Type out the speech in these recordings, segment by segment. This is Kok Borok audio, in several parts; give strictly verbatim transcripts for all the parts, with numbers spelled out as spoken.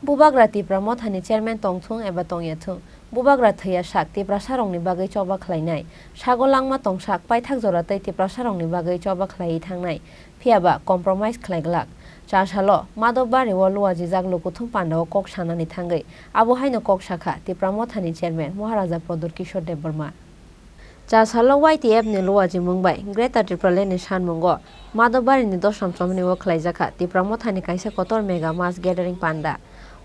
Bubagra Tipra Mothani chairman tongthung eba tongyathung, Bubagra thwiya sak Tiprasarokni bagwi choba khlainai, sago langma tongsak paithak jora tei Tiprasarokni bagwi choba khlaiwi thangnai, phiyaba compromise khlai glak. Chasalo Madhobari o luajijak lukuthum pandao kok sanani thangwi abo haino kok sakha Tipra Mothani chairman Maharaja Pradyut Kishore Debbarma. Chasalo Y T F ni luajimung bai Greater Tipraland ni sanmungo Madhobari ni Dosram Chomni o khlaijakha Tipra Mothani kaisa kotor mega mass gathering panda.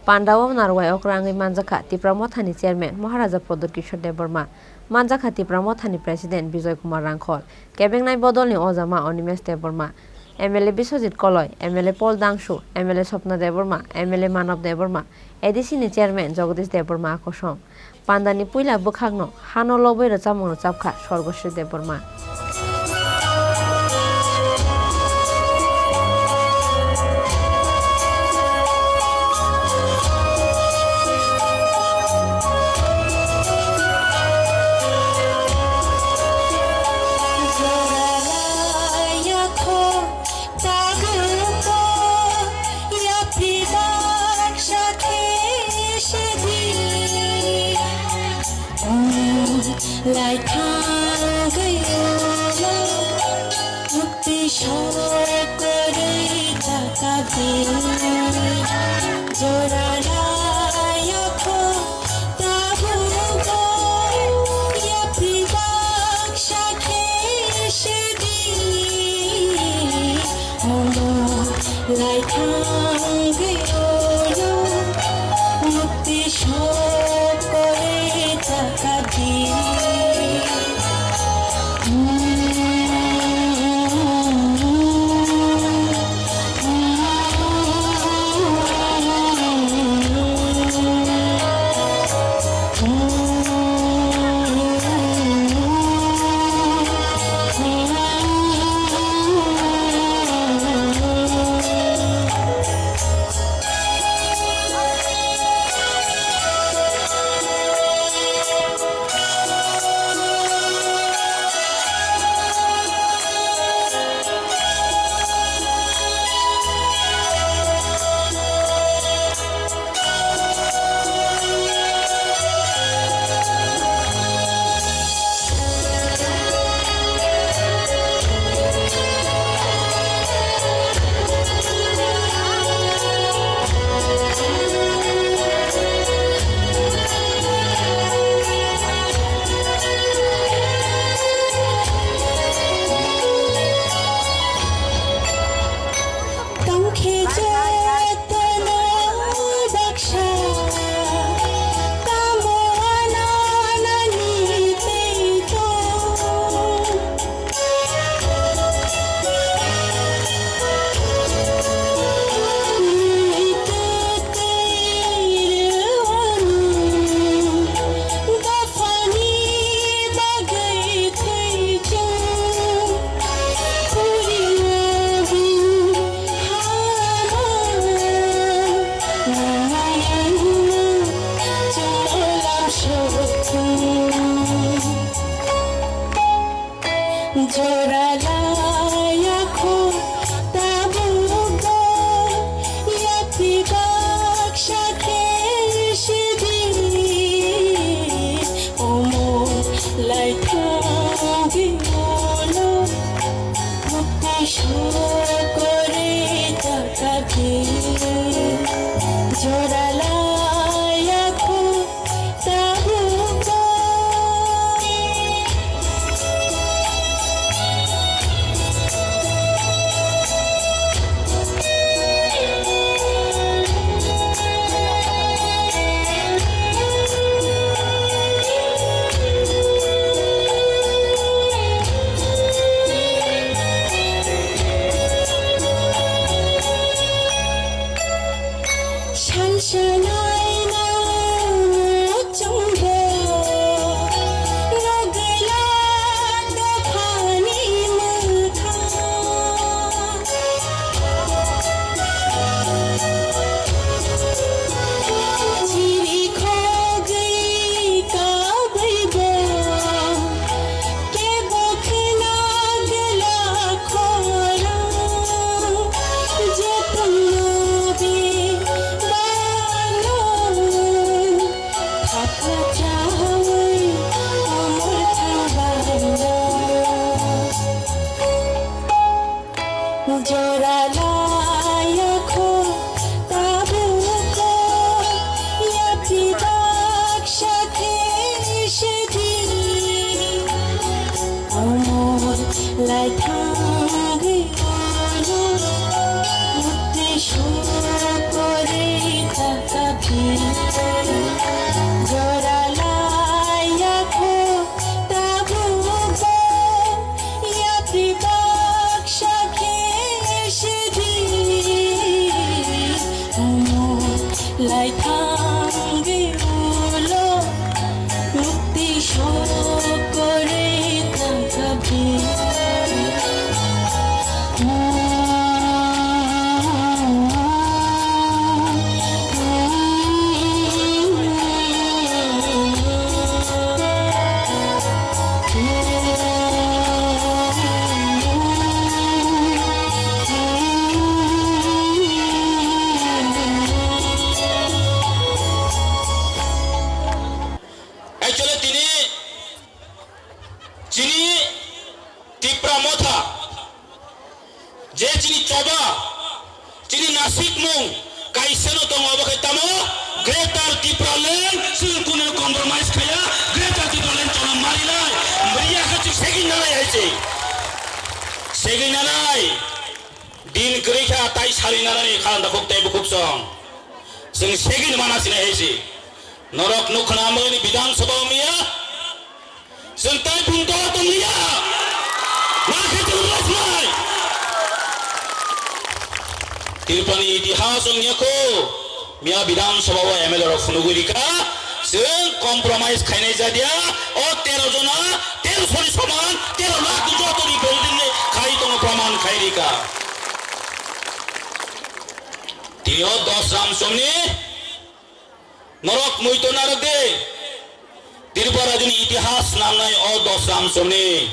Panda o narwai okra wngwi manjakha Tipra Mothani chairman Maharaja Pradyut Kishore Debbarma, manjakha Tipra Mothani president Bijoy Kumar Rangkhol, kebengnai bodolni ojama Animesh Debbarma, M L A Biswajit Koloi, M L A Paul Dangsu, M L A Swapna Debbarma, M L A Manav Debbarma, A D C ni chairman Jagadish Debbarma a kosong. Pandani puila bwkhakno hano lobwi rwchapmungno chapkha Sorgosri Debbarma. Tabukbo yapri baksa khe sidi. Lai thangwi ulo mukti sokori takadi. Jora rayakho tabukbo yapri baksa khe sidi. Omo lai thangwi ulo mukti sokori takadi. Tongkhe jotono baksa, tamo ananani tei tong. Ni tei tei rwanu, dophani bagwi thwi chwng. Jora laya kho tabukbo yapri baksa khe sidi. Omo lai thangwi ulo mukti sokori takadi. Jora laya kho tabukbo. Salsa naina chongbo, nogla dophani mwthang. Chiri khogwi kabwi bo, kebo khna gla khorang, je tongno bi ba Lai thangwi ulo mukti sokore thangkhabi. Actually, tini, chini Tipra Motha, je chini choba, chini nasikmung, kaisano tongo, obo khe tamo Greater Tipraland, chwng kunu compromise khaya, Greater Tipraland chwng marinai, mriya khe chwng segwi nanai hai se. Segwi nanai, din kwrwi kha tai sari nanani kha da khuk tei bukhuk song. Chwng segwi mana sinai hai se. Norok nukhna amani Bidhan Sabha miya. Chwng tai bung dol tong liya. Ma khe chwng rwsnai. Tripurani itihas wng ya kho. Miya Bidhan Sabha o M L A rok phunugwi rikha. Chwng compromise khainai jadia. O tero jona, tero sori soman, tero lakh joto ni building ni khai tongo, praman khai rikha. Tini o dos ram somni Norok muitu narwk di. Tripura rajyoni itihas nangnai o dos ram somni.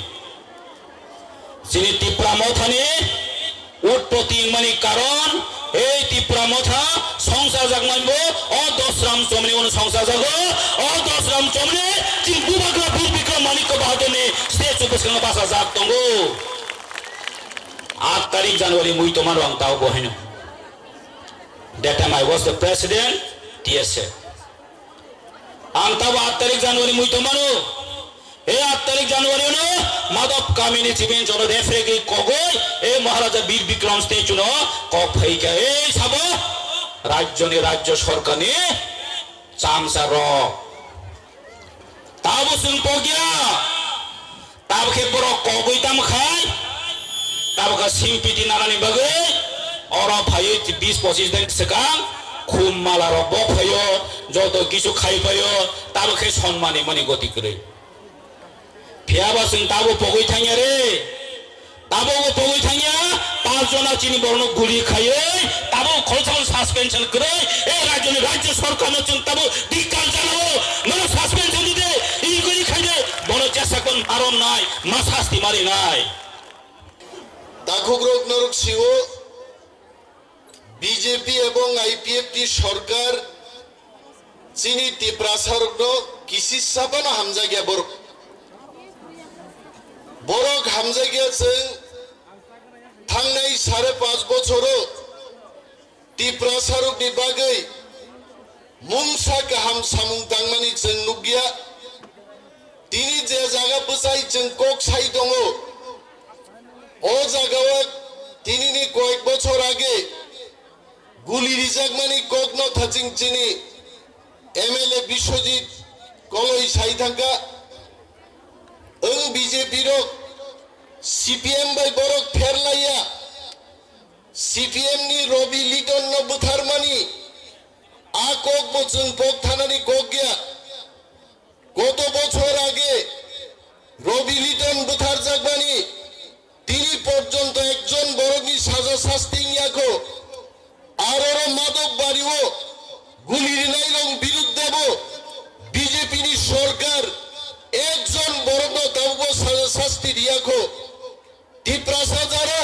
Chini Tipra Mothani utpoti wngmani karon, ei Tipra Motha songchajak manbo o dos ram somni uno songchajago. O dos ram somni chini Bubagra Bir Bikram Manikya Bahadurni statue bwskango bachajak tongo. Aat tarik January muitu mano ang tao bo haino. That time I was the president, T S F. Ang tabo aat tarik January muitu mano. E aat tarik January no Madhab Kamini Chiben Jono Defregi kogoi, e Maharaja Bir Bikram statue no kok phaikha. E sabo rajyoni, rajyo sorkarni chamsa rok. Tabo chwng pokya. Tabukhe borok kogwi tamo khai, tabukhe simpiti nanani bagwi oro phaiwi bis pochis din swkang khum mala rok bo phaio, joto kisu khai phaio, tabukhe sonmani mani goti kwrwi. Phiyaba chwng tabo pogwi thangya re, tabo bo pogwi thangya, panch jona chini borokno guli khaiwi, tabo khoroksa suspension kwrwi, e rajyoni rajya sorkarno chwng tabo Dik kal janao, nono suspension dide, inquiry khaide, bono jesakon maron nai, ma sasti mari nai. Takhukrok norok sio, B J P ebong I P F T sorkar chini Tiprasa rokno kisi sabano hamjakya borok. Borok hamjakya chwng thangnai sare panch bochoro Tiprasarokni bagwi mungsa kaham samung tangmani chwng nukya. Tini je jaga bwchai chwng kok sai tongo, o jagao tinini koyek bochor age guli rijakmani kokno thaching chini M L A Biswajit Koloi sai thangkha. Wng B J P rok C P M bai borok pher laiya. C P M ni Robi Liton no bwtharmani a kok bo chwng pok thanani kok ya. Koto bochor age Robi Liton bwtharjakmani tini porjonto ekjon borokni saja sasti wngya kho. Aroro Madhok Bario guli rinai rok birudde bo B J P ni sorkar ekjon borokno tabukbo saja sasti riya kho. Tiprasa jara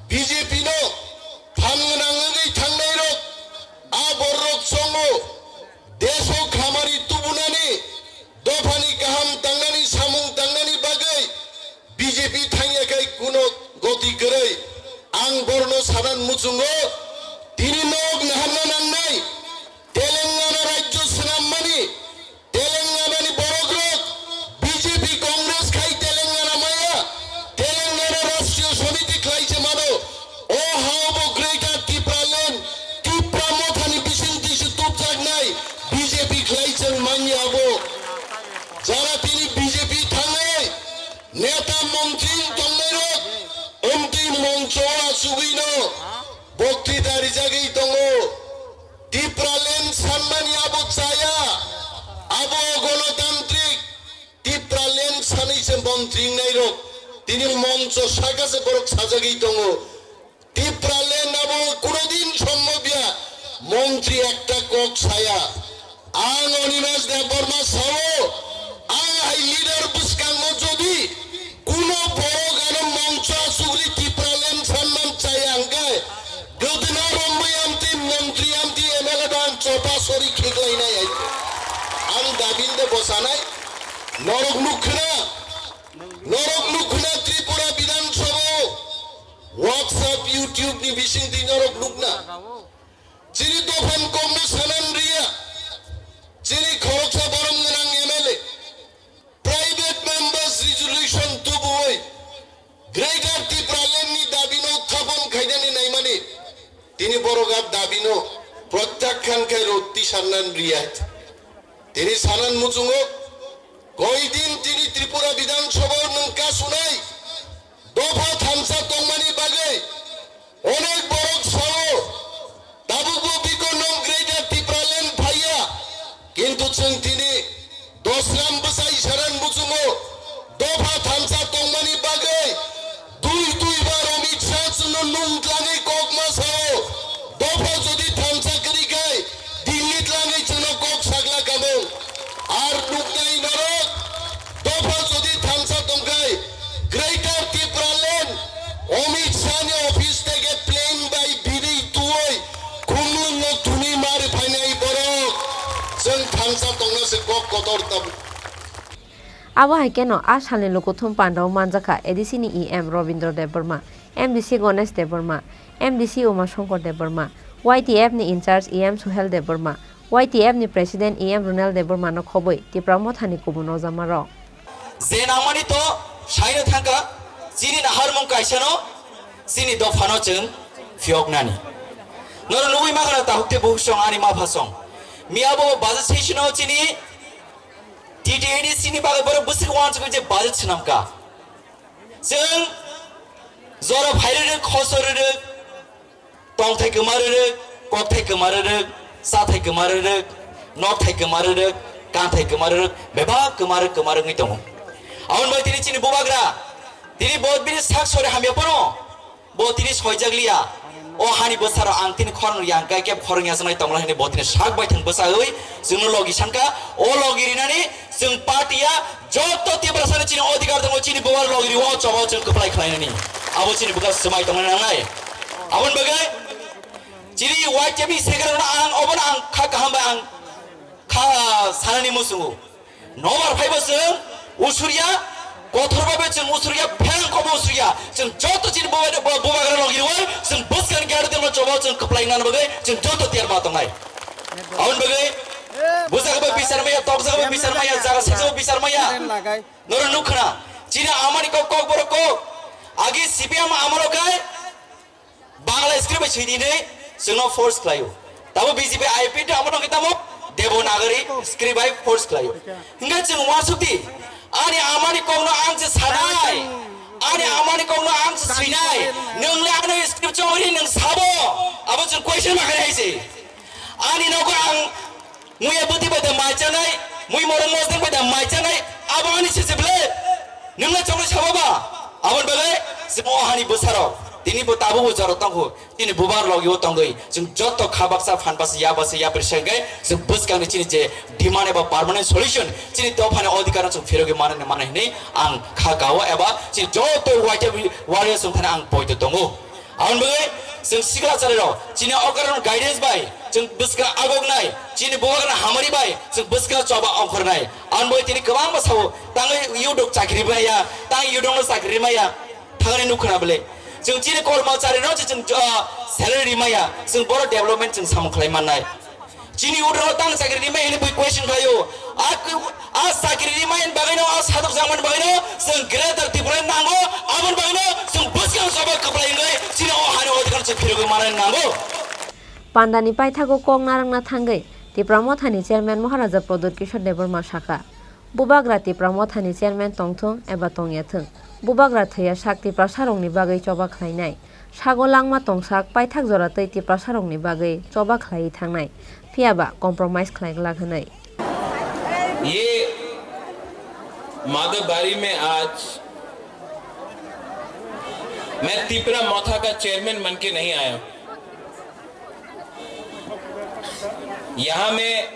B J P no phan gwnang wngwi thangnai rok a borok chongo deso khamari tubunani dophani kaham tangnani samung tangnani bagwi B J P thangya khai kuno goti kwrwi ang borno sanan muchungo tini nok naharna nangnai Telangana rajyo swnammani Telangana ni borok rok B J P Congress khai Telangana maya, Telangana Rashtriya Samiti khlai se mano. O hao bo Greater Tipraland, Tipra Mothani bising tisi tubjaknai B J P khlai chwng manya abo. Jara tini B J P thangwi neta montri tongnai rok, omtwi moncho o achugwi no boktwita rijagwi tongo. Tipraland tringnairok tini mongcho saka se borok sajagwi tongo. Tipraland abo kunodin sombobya montri ekta kok saya. Ang Animesh Debbarma sao, ang hai leader bwskango jodi kuno borok ano mongcho asugri Tipraland sanman chaya hwnkhe, gwdwna romwi amtwi montri amtwi M L A dang chopa sori khiklainai hai. Ang dabin de bosanai, norok nukhna, norok nukhna Tripura Bidhan Sabha o WhatsApp, YouTube ni bising twi norok nukna. Chini dophani kokno sanan riya. Chini khoroksa borom gwnang M L A. Private members resolution tubuwi Greater Tipraland ni dabino uthapon khainani naimani. Tini borok a dabino protyakhan khai roti sanan riya. Tini sanan muchungo koi din tini Tripura Bidhan Sabha o nwng kasunai dopha thamsa tongmani bagwi onek borok sao, tabukbo biko nwng Greater Tipraland phaiya, kintu chwng tini Dosram bwsai saran muchungo dopha thamsa tongmani bagwi dui dui bar Amit Shah chwngno nung tlangwi kok ma sao. Dopha jodi thamsa kwrwi khai Delhi tlangwi chwngno kok sakla kamung. Ar nuknai norok dopha jodi thamsa tongkhai Greater Tipraland Amit Shah ni office theke plane bai bini tuoi Khumlwngo thuni mari phainai borok chwng thansa tongna se kok kotor tabuk. Abo hai keno a salni lukuthum pandao manjakha A D C ni E M Robindra Debbarma, M D C Ganesh Debbarma, M D C Uma Shankar Debbarma, Y T F ni in-charge E M Suhel Debbarma, Y T F ni President E M Runel Debbarma no khobwi Tipra Motha ni kubun ojamarok. Je nangmani to saino thangkha, chini naharmung kaisano, chini dophano chwng phiyoknani. Norok nugwi makhana tahuk tei buhuk song ani mapha song. Miya bo budget session o chini T T A D C ni bagwi borok bwswk uansukwi je budget swnamkha. Chwng jora phai rwrwk, khosor rwrwk, tongthai kwma rwrwk, kokthai kwma rwrwk, chathai kwma rwrwk, nokthai kwma rwrwk, kanthai kwma rwrwk, bebak kwma rwk kwma rwgwi tongo. Aboni bai tini chini bubagra, tini bo bini sak sori hamya phano, bo tini soijak liya. O hani bwsarok ang tini khorang yang kai khe khorang ya sanai tongla hini bo tini sak bai thang bwsa oi chwngno logi sankha. O logi rinani chwng party ya joto Tiprasani chini odhikar tongo, chini bubar logi riwo choba chwng kwplai khlainani. Abo chini bwkha swmai tongna nangnai. Aboni bagwi chini Y T F ni secretary no ang obono ang kha kaham bai ang kha sanani muchungo. Nobar phaibo chwng usurya, kothor bai chwng usurya, pherang kobo usurya. Chwng joto chini bubai, bu-, bubagra logi rwui, chwng bwskang gari tengma chobo chwng kwplai nang bagwi, chwng joto tiyar ma tongnai. Aboni bagwi, bujak bai bisar maya, tokjak bai bisar maya, jaga sejak bai bisar maya. Noro nukhna, chini amani kok, kok borok kok. Agi C P M amalo kai, Bangla script bai swi di hinwi chwngno force khlaio. Tamo B J P I P tamo nokhe tamo Devanagari script bai force khlaio. Hingkhe chwng uansuk di, ani amani kokno ang se sanai, ani amani kokno ang se swinai, nwng le ano script chongri nwng sabo, abo chwng question ma khe hai se. Ani nogo ang Muya bwtwi bai da mai chanai, mui morok mosdeng bai da mai chanai, abo ani se se ble. Nwng le chongwi sabo ba? Aboni bagwi chwng o hani bwsarok, tini bo tabukbo jorok tongkhu, tini bubar logi o tongwi, chwng joto kha baksa, phan baksa, ya baksa, ya bwrwi se hwnkhe, chwng bwskangni chini je demand eba permanent solution, chini dophani odhikar no chwng phirogwi manani manai hinwi ang kha kao eba chini joto waitya warriors wngthani ang poito tongo. Aboni bagwi chwng sikla chwrairok chini okarokno guidance bai chwng bwskang agoknai, chini bubagrano hamari bai chwng bwskang choba ongkhornai. Aboni bagwi tini kwbangma sao, tangwi yudok chakri maya, tang yudokno chakri maya, thangni nukhwna bwle. Chwng chini kormo charirokno se chwng, ah, salary rimaya, chwng bohrok development chwng samung khlai mannai. Chini udro tang chakri rimai hini bui question khlaio. A, a chakri rimai bagwino, a sadok jangmani bagwino chwng Greater Tripura nango, aboni bagwino chwng bwskang choba kwplai wngwi chini o hani odhikar chwng phirogwi manani nango. Pandani paithago kok narwkna thangwi Tipra Mothani Chairman Maharaja Pradyot Kishore Debbarma sakha, Bubagra Tipra Mothani Chairman tongthung eba tongyathung, bubagra thwiya sak Tiprasarokni bagwi choba khlainai. Sago langma tongsak paithak jora twi Tiprasarokni bagwi choba khlaiwi thangnai, phiyaba compromise khlai glak hwnwi. Ye Madhav बारी में आज मैं तिपरा मोथा का चेयरमैन बन के नहीं आया हूं। यहां में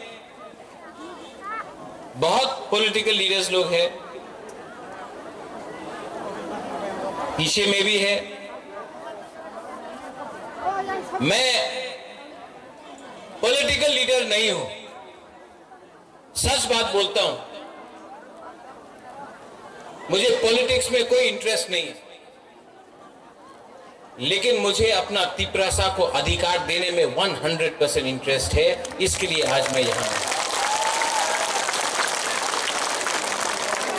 बहुत पॉलिटिकल लीडर्स लोग हैं, पीछे में भी है। मैं पॉलिटिकल लीडर नहीं हूं, सच बात बोलता हूं। मुझे पॉलिटिक्स में कोई इंटरेस्ट नहीं है, लेकिन मुझे अपना तिपरासा को अधिकार देने में हंड्रेड परसेंट इंटरेस्ट है। इसके लिए आज मैं यहां हूं।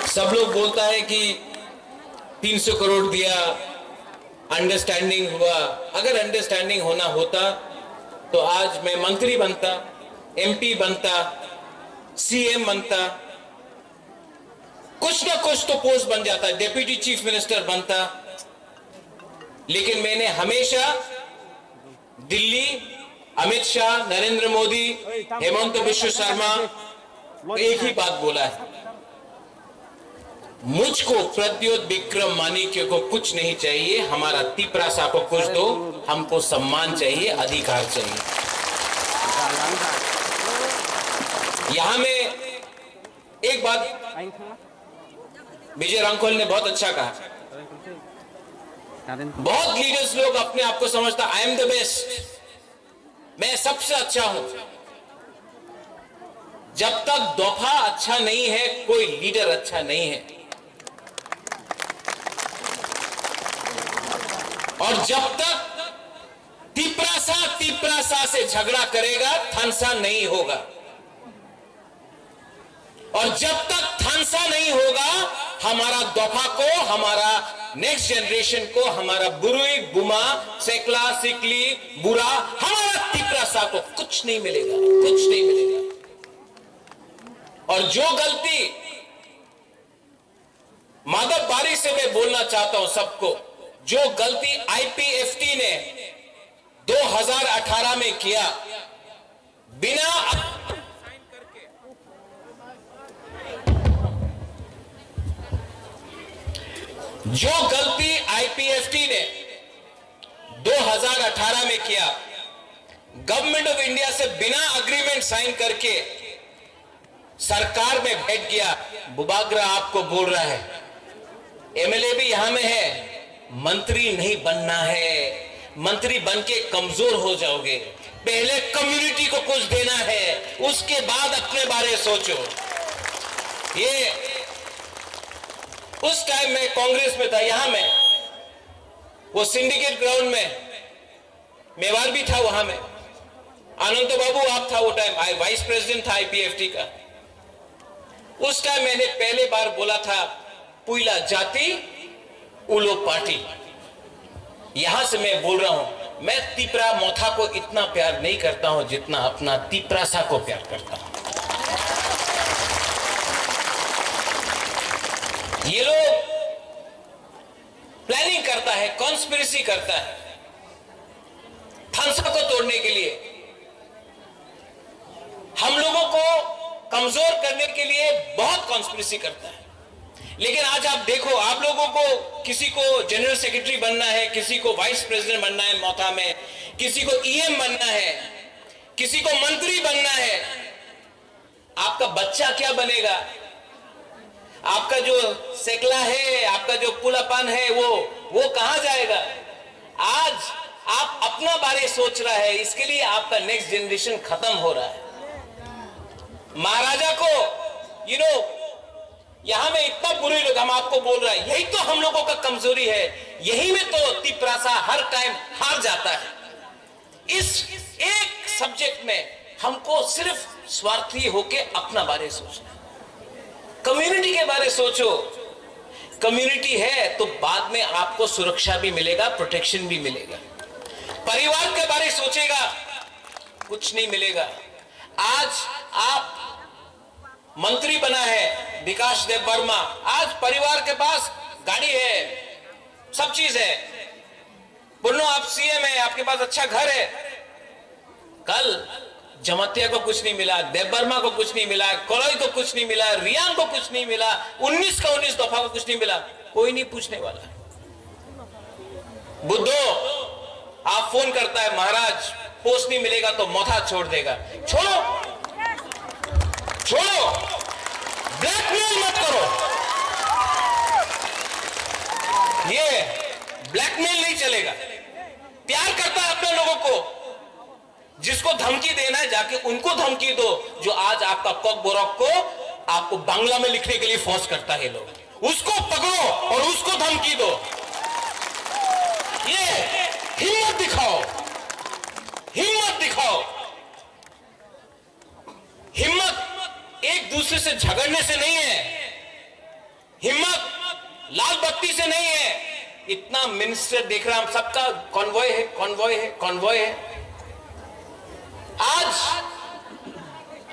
सब लोग बोलता है कि तीन सौ करोड़ दिया, अंडरस्टैंडिंग हुआ। अगर अंडरस्टैंडिंग होना होता तो आज मैं मंत्री बनता, एमपी बनता, सीएम बनता, कुछ ना कुछ तो पोस्ट बन जाता, डेप्यूटी चीफ मिनिस्टर बनता। लेकिन मैंने हमेशा दिल्ली, अमित शाह, नरेंद्र मोदी, हेमंत बिश्व शर्मा, एक ही बात बोला है, मुझको प्रद्योत विक्रम मानिक्य को कुछ नहीं चाहिए, हमारा तिपरासा को कुछ दो, हमको सम्मान चाहिए, अधिकार चाहिए। यहां में एक बात विजय रांखल ने बहुत अच्छा कहा। बहुत लीडर्स लोग अपने आप को समझता, "आई एम द बेस्ट, मैं सबसे अच्छा हूं।" जब तक दोफा अच्छा नहीं है, कोई लीडर अच्छा नहीं है। और जब तक तिपरासा तिपरासा से झगड़ा करेगा, थानसा नहीं होगा। और जब तक थानसा नहीं होगा, हमारा दोफा को, हमारा नेक्स्ट जनरेशन को, हमारा बुरुई, बुमा, सेकला, सिकली, बुरा, हमारा तिपरासा को कुछ नहीं मिलेगा, कुछ नहीं मिलेगा। और जो गलती, माधव बारी से मैं बोलना चाहता हूं सबको, जो गलती आईपीएफटी ने दो हज़ार अठारह में किया, बिना जो गलती आईपीएफटी ने दो हज़ार अठारह में किया, गवर्नमेंट ऑफ इंडिया से बिना एग्रीमेंट साइन करके सरकार में बैठ गया, बुबागरा आपको बोल रहा है, एमएलए भी यहां में है, मंत्री नहीं बनना है, मंत्री बन के कमजोर हो जाओगे। पहले कम्युनिटी को कुछ देना है, उसके बाद अपने बारे सोचो। ये उस टाइम में कांग्रेस में था, यहां में वो सिंडिकेट ग्राउंड में मेवार भी था वहां में, अनंत बाबू आप था वो टाइम, आई वाइस प्रेसिडेंट था आईपीएफटी का। उस टाइम मैंने पहले बार बोला था, पुइला जाति उलो पार्टी। यहां से मैं बोल रहा हूं, मैं तिपरा मोथा को इतना प्यार नहीं करता हूं जितना अपना तिपरासा को प्यार करता हूं। ये लोग प्लानिंग करता है, कॉन्स्पिरेसी करता है थानसा को तोड़ने के लिए। हम लोगों को कमजोर करने के लिए बहुत कॉन्स्पिरेसी करता है। लेकिन आज आप देखो, आप लोगों को, किसी को जनरल सेक्रेटरी बनना है, किसी को वाइस प्रेसिडेंट बनना है मोथा में, किसी को ईएम बनना है, किसी को मंत्री बनना है, आपका बच्चा क्या बनेगा? आपका जो सेकला है, आपका जो पुलापान है, वो वो कहां जाएगा? आज आप अपना बारे सोच रहा है, इसके लिए आपका नेक्स्ट जनरेशन खत्म हो रहा है। महाराजा को, यू नो, यहां में इतना बुरे लोग, हम आपको बोल रहा है, यही तो हम लोगों का कमजोरी है। यही में तो तिपरासा हर टाइम हार जाता है। इस एक सब्जेक्ट में हमको सिर्फ स्वार्थी होके अपना बारे सोचना। कम्युनिटी के बारे सोचो। कम्युनिटी है तो बाद में आपको सुरक्षा भी मिलेगा, प्रोटेक्शन भी मिलेगा। परिवार के बारे सोचेगा, कुछ नहीं मिलेगा। आज आप मंत्री बना है विकास देव वर्मा, आज परिवार के पास गाड़ी है, सब चीज है। बोलो, आप सीएम है, आपके पास अच्छा घर है। कल जमातिया को कुछ नहीं मिला, देववर्मा को कुछ नहीं मिला, कलई को कुछ नहीं मिला, रियांग को कुछ नहीं मिला, उन्नीस का उन्नीस दफा को कुछ नहीं मिला, कोई नहीं पूछने वाला। बुद्धो, आप फोन करता है, महाराज, पोस्ट नहीं मिलेगा तो मथा छोड़ देगा। छोड़ो, छोड़ो, ब्लैकमेल मत करो। ये ब्लैकमेल नहीं चलेगा। प्यार करता है अपने लोगों को, जिसको धमकी देना है, जाके उनको धमकी दो, जो आज आपका कॉकबोरक को आपको बांग्ला में लिखने के लिए फोर्स करता है लोग। उसको पकड़ो और उसको धमकी दो। ये हिम्मत दिखाओ, हिम्मत दिखाओ। हिम्मत एक दूसरे से झगड़ने से नहीं है। हिम्मत लाल बत्ती से नहीं है। इतना मिनिस्टर देख रहा, हम सबका कॉन्वॉय है, कॉन्वॉय है, कॉन्वॉय है। आज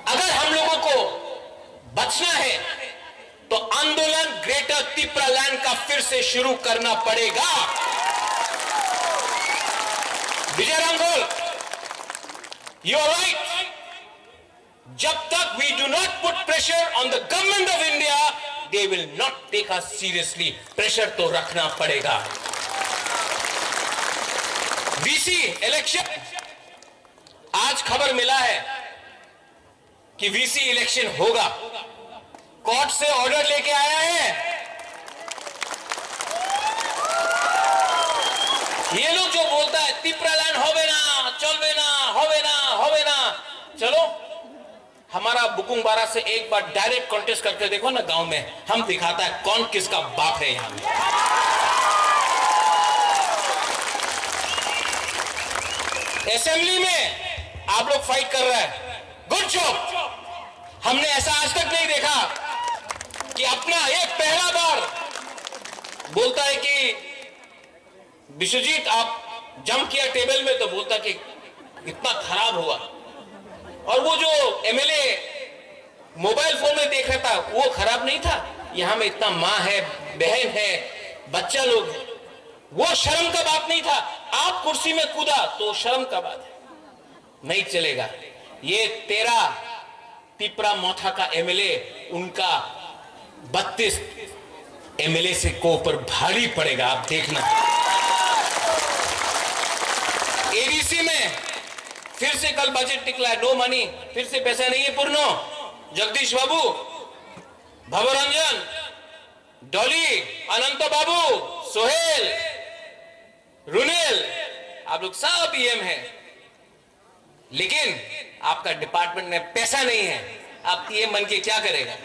अगर हम लोगों को बचना है तो आंदोलन ग्रेटर तिप्रा लैंड का फिर से शुरू करना पड़ेगा। विजय रांगोल, यू आर राइट। जब तक we do not put pressure on the government of India, they will not take us seriously। Pressure तो रखना पड़ेगा। वीसी इलेक्शन, आज खबर मिला है कि वीसी इलेक्शन होगा। कोर्ट से ऑर्डर लेके आया है। ये लोग जो बोलता है तिप्रा लैंड होवे ना, चलवे ना, होवे ना, होवे ना, चलो हमारा बुकुंग बारा से एक बार डायरेक्ट कॉन्टेस्ट करके देखो ना गांव में, हम दिखाता है कौन किसका बाप है यहाँ में। असेंबली में आप लोग फाइट कर रहे हैं, गुड जॉब। हमने ऐसा आज तक नहीं देखा कि अपना एक पहला बार बोलता है कि विश्वजीत, आप जंप किया टेबल में, तो बोलता कि इतना खराब हुआ। और वो जो एमएलए मोबाइल फोन में देख रहा था, वो खराब नहीं था? यहाँ में इतना माँ है, बहन है, बच्चा लोग है, वो शर्म का बात नहीं था? आप कुर्सी में कूदा तो शर्म का बात है, नहीं चलेगा। ये तेरा तिप्रा मोथा का एमएलए, उनका बत्तीस एमएलए से को ऊपर भारी पड़ेगा, आप देखना। एडीसी में फिर से कल बजट निकला है, नो मनी, फिर से पैसा नहीं है पूर्णो। जगदीश बाबू, भवरंजन, डॉली, अनंत बाबू, सोहेल, रुनेल, आप लोग सब ईएम हैं। लेकिन आपका डिपार्टमेंट में पैसा नहीं है, आप ईएम बन के क्या करेगा?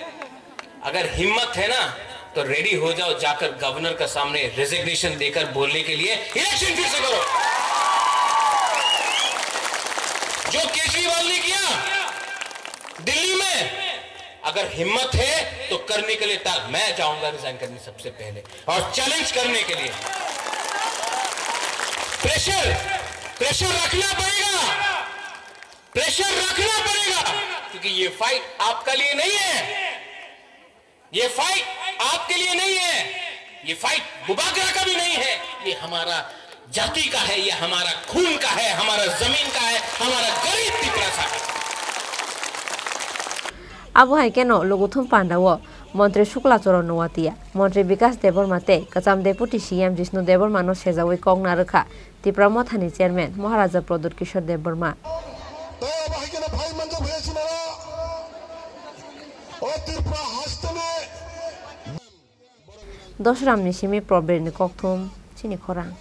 अगर हिम्मत है ना, तो रेडी हो जाओ, जाकर गवर्नर का सामने रेजिग्नेशन देकर बोलने के लिए इलेक्शन फिर से करो। जो केजरीवाल ने किया दिल्ली में, अगर हिम्मत है तो करने के लिए तैयार। मैं जाऊंगा रिजाइन करने सबसे पहले और चैलेंज करने के लिए। प्रेशर, प्रेशर रखना पड़ेगा, प्रेशर रखना पड़ेगा, क्योंकि ये फाइट आपका लिए नहीं है, ये फाइट आपके लिए नहीं है, ये फाइट बुबागरा का भी नहीं है, ये हमारा जाति का है, ये हमारा खून का है, हमारा जमीन का है, हमारा गरीब तिपरा का है। Abo hai kheno Luguthum Panda o Montri Shukla Charan Noatia, Montri Bikas Debbarma tei kwcham Deputy C M Jishnu Debbarma no sejawi kok narwkha Tipra Mothani Chairman Maharaja Pradyut Kishore Debbarma. Tei abo hai kheno phai manjak phai sinaro o Tripura hasteni. Dosramni simi Probirni kokthum chini khorang.